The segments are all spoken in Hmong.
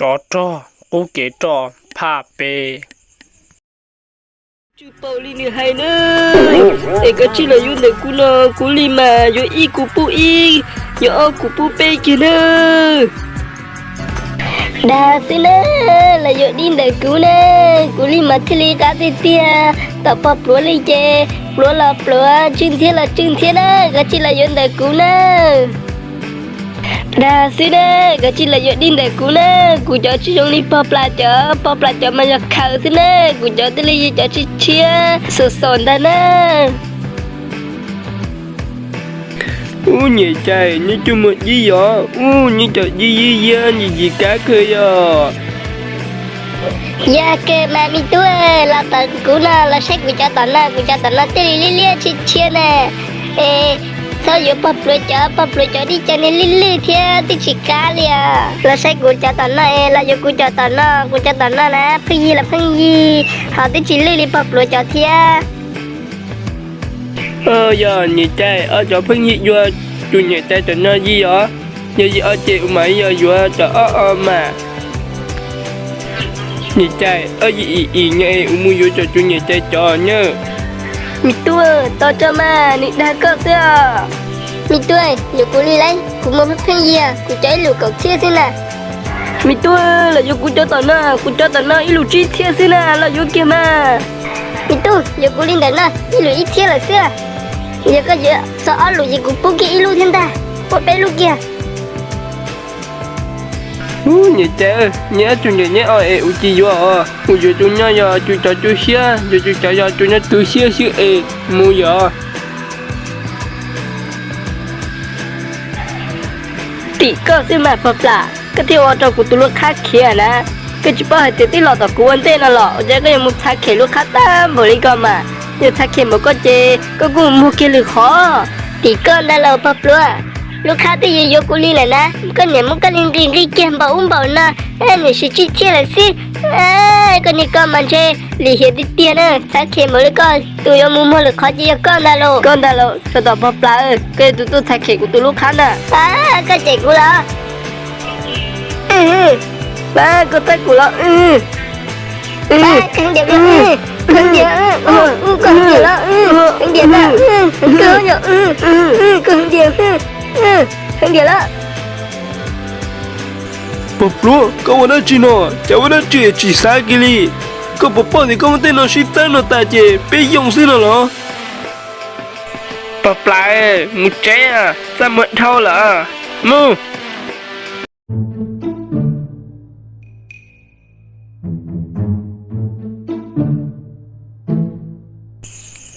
tsov rog qub kev roj phaj peb. Tsis paub li nws hais na, es koj tsis los yuav ntawm kuv no, kuv li mas yuav ib kuv pub ib, yuav ob kuv pub peb kiag na. Dag xwb na, los yuav dib ntawm kuv na, kuv li mas thiaj li qab tiag tiag, tom pog pluav li ces pluav los pluav, tswj ntxhiab los tswj ntxhiab na, koj tsis los yuav ntawm kuv na. Dag xwb na, koj tsis los yuav dib ntawm kuv na, kuv cov tsis zoo li pog plas cov, pog plas cov mas yog khaws xwb na, kuv cov thiaj li yog cov tshiab tshiab xos xos ntag na. Ub nyem cai, neb coj muag dib yog, ub neb cov dib yib yiab yim yim kab kawg yog. Yog kawg mas me tub, los tom kuv no los saib kuv cov tom no, kuv cov tom no thiaj li liab liab tshiab tshiab na. Txhob yuav pog pluav cov, pog pluav cov dib cov niag lwj lwj thiab twb tsis qab li os. Los saib kuv cov tom no es los yuav kuv cov tom no, kuv cov tom no na pheej yig los pheej yig, ho twb tsis lwj li pog pluav cov thiab. Yog nyem cai, ob cov pheej yig yuav cov nyem cai cov no yig os. Yog yig ob ces kuv mam yog yuav cov ob ob mas. Nyem cai, ob yig im im nyob es kuv mus yuav cov nyem cai cov nyab. Me tub, tos tso mas, nws dag koj xwb os. Me tub, yuav kuv li lauj, kuv muag pheej yig, kuv cov ib lwm kaum txhiab xwb na. Me tub, los yuav kuv cov tom no, kuv cov tom no ib lwm tsib txhiab xwb na, los yuav kiag mas. Me tub, yuav kuv li ntawm no ib lwm ib txhiab lawm xwb. Yog koj yuav txog ob lwm ces kuv pub kiag ib lub thiab ntag, ua peb lub kiag. Ub nyem cai, neb ob tug nyem neb os es kuv tsis yuav os, kuv yuav cov nyob yog cov cov cub siab, yuav cov cov yog cov nyob tu siab xwb es mus yog. Tim koj xwb mas pog plas, koj thiaj ua rau kuv tus lub qhab khiav na. Koj tsis paub hais tias twb los tom kuv ua ntej no los ua cas koj yuav mus txhav khem lub qhab tag npaum li ko mas. Yog txhav khem npaum ko ces koj kuj mus muag kiag lwm qhov. Tim koj ntag los pog pluav, lub qhab twb yuav yuav kuv li lawm na, koj niam muab koj li nqis nqis kiag npaum ub npaum no, niam siv tsib txhiab lawm xwb. Koj niag koj mas ntshe lim hiam tiag tiag na, txhav khem npaum li koj tus yuav mus muag lwm qhov ces yog koj ntag lauj. Koj ntag lauj, tso tom pog plas, koj yog tus tuaj txhav khem kuv tus lub qhab na. Koj cem kuv los? Pab koj txhawb kuv los? Koj heev diam, koj heev diam, koj heev diam los, heev diam na, koj heev diam, heev diam los. Pog pluav, koj ua dab tsi no? Cas ua dab tsi tsis xav kiag li? Koj puas paub tias koj muab tej no sib txawb no tas ces peb yoo xwb no los? Pog plas, mus tsev, txaj muag dhau lawm, mus.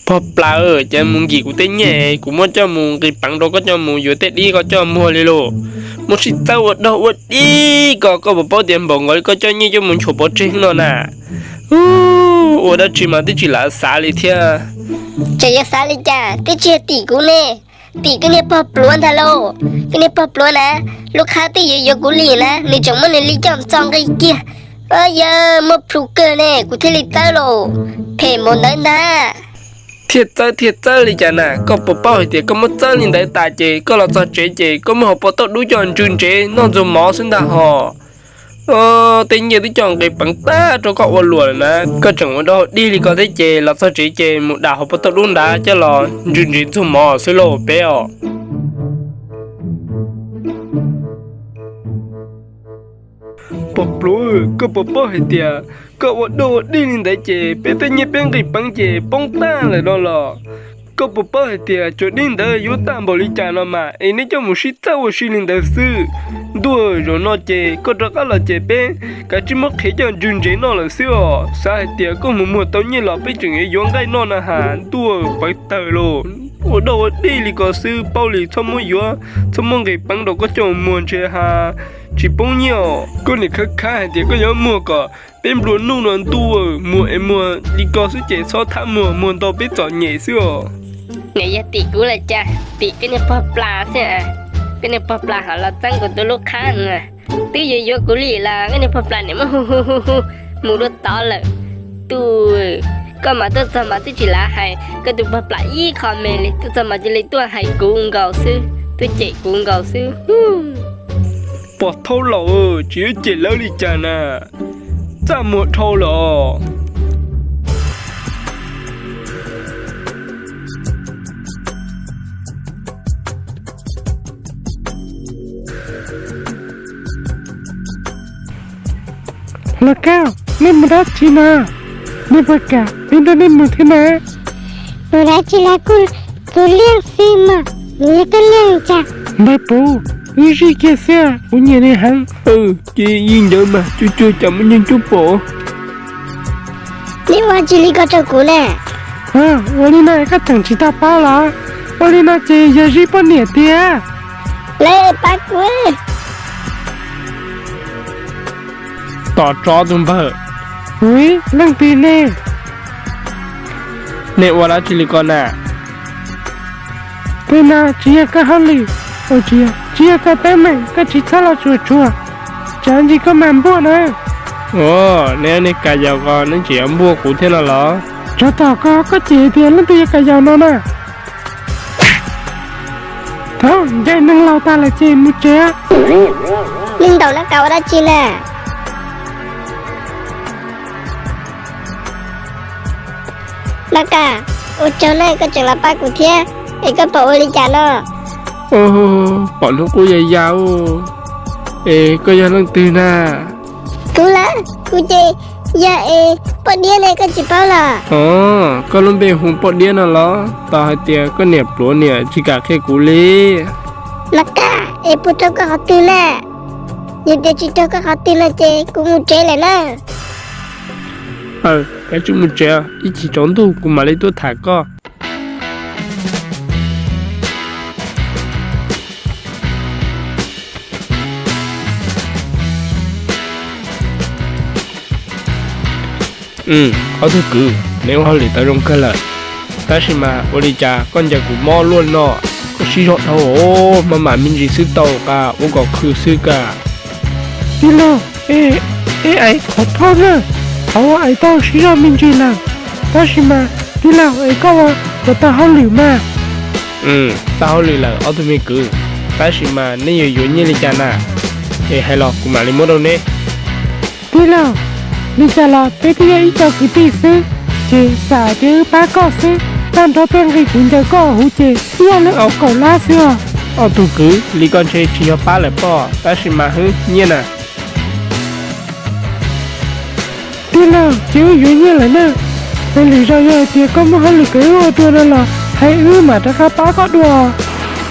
Pog plas, ces mus nkim kuv tej nyiaj kuv muab coj mus nqis peev rau koj coj mus yuav tej dib koj coj muag li lauj. Muab sib txawb ua dog ua dig ko, koj puas paub tias npaum nkaus li koj coj nyiaj coj mus nchuav pov tseg no na. Ua dab tsi mas twb tsis lam xav li thiab. Tseem yuav xav li cas, twb tsis yog tim kuv ne, tim koj niag pog pluav ntag lauj. Koj niag pog pluav na, lub qhab twb yuav yuav kuv li na, nws tseem muab nws li coj txo nqi kiag. Yog muaj plhus kawg ne kuv thiaj li txawb lauj, phem npaum ntawd ntag. Thiaj txawb thiaj txawb li cas na, koj puas paub hais tias koj muab txawb li ntawd tas ces koj los txog tsev ces koj muab hauv paus tauj dub coj ntsws ntsev noj ntxuag mov xwb ntag hos. Tej nyiaj twb coj nqis peev tag rau koj ua luam lawm na, koj tseem ua dog dig li ko thiab ces los txog tsev ces mus dam hauv paus tauj dub ntawd coj los ntsws ntsev ntxuag mov xwb lauj peb os. Pog pluav, koj puas paub hais tias koj ua dog ua dig li ntawd ces peb tej nyiaj peb nqis peev ces poob tag lawm no los? Koj puas paub hais tias cov dib ntawd yuav tag npaum li cas no mas es neb coj mus sib txawb ua si li ntawd xwb. Ntuj, zaum no ces koj rov qab los ces peb kav tsij muab qhia coj ntsws ntsev noj lawm xwb os. Xav hais tias koj mus muag tau nyiaj los peb tseem yuav yuav nqaij noj na has. Ntuj, pawv tawg lauj, ua dog ua dig li ko xwb paub li, txhob muab yuav, txhob muab nqis peev rau koj coj muag ntshe has tsis poob nyiaj os. Koj niam khawb khab hais tias koj yuav muag kom peb nplua nuj no. Ntuj, muag es muag li ko xwb ces txhob thab muag, muag ntau peb txom nyem xwb os. Nws yog tim kuv los cas, tim koj niag pog plas xwb. Koj niag pog plas ho los txeeb kuv tus lub qhab na. Twb yuav yuav kuv li los koj niag pog plas niam muab hu hu hu hu mus dua tod lawm. Tub, koj mas tuaj txog mas twb tsis lav hais koj tus pog plas ib qho me li, tuaj txog mas cia li tuaj hais kuv nkaus xwb, tuaj cem kuv nkaus xwb. Pom dhau lawm, tsis yuav cem lawv li cas na. Txaj muag dhau lawm os. Los Kab, nej mus dab tsi na? Nej puas kam peb nrog nej mus thiab na? Mus dab tsi los kuj puv liaj xwb mas, nws yog koj liaj cas? Npawg Puv, wb zij kiag xwb, kuv nyiam nws heev. Ces yig ntawd mas cuag cuag cas muaj neeg cuab pom. Nej ua dab tsi li ko rau kuv na? Ua li no koj tseem tsis tau paub los? Ua li no ces yog zij poj niam tiag. Lawv pab kuv. Tom tsov tus npawg. Ui, leej twg ne? Nej ua dab tsi li ko na? Tej no tsis yog koj hauj lwm, tsis yog koj teeb meem, koj tsis txhob los tsuas tsuag, tsam ntsis koj mas npuaj na. Ua, nej, nej ka yaus ko nej tseem yuav npuaj kuv thiab no los? Tsov tom ko, koj cem tias leej twg yog ka yaus no na. Thaum ncaim neeg laus tas lawm ces mus tsev. Neeg ntaus nab qa ua dab tsi na? Nab qa, ua tsaug na koj tseem los pab kuv thiab, es koj pom ua li cas no? Pom hnub qub ya ya. Es koj yog leej twg na? Kuv lawm, kuv ces yog es poj diab ne, koj tsis paub los? Koj lub npe hu poj diab no los? Tau hais tias koj niam pluav niam tsis kam qhia kuv li. Nab qa, es puas raug koj qhov twg na? Yog tias tsis raug koj qhov twg no ces kuv mus tsev lawm na. Aw, koj tsis mus tsev, ib chim tsaus ntuj kuv mam li tuaj tham koj. Ob tug kwv, neb ua hauj lwm tau zoo kawg lawm, tab sis mas ua li cas koj ncaws kuv mob luaj no? Koj siv zog dhau, maj mam me ntsis xwb tau, ua kom khw xwb ka. Tij laug, es ais qhov thoj na, qhov uas ais tau siv zog me ntsis lawm, tab sis mas tij laug es koj ua puas tau hauj lwm mas? Tau hauj lwm lawm ob tug me kwv, tab sis mas neb yuav yuav nyiaj li cas na? Es hais los kuv mam li muab rau neb. Tij laug, li cas los peb twb yog ib co kwv tij xwb, ces xam tias wb pab koj xwb, tag nrho tej nqi kuv ncaws koj hauv ces twb yog li kaum lab xwb os. Ob tug kwv, li koj ntshe tsis yog pab lawm pob, tab sis mas hwb nyiaj na. Tij laug, ces wb yuav nyiaj lawm na. Hais lwm zaus yog hais tias koj muaj hauj lwm kawg wb ua dua no los hais wb mam rov qab pab koj dua.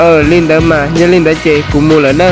Aw, li ntawd mas yog li ntawd ces kuv mus lawm na.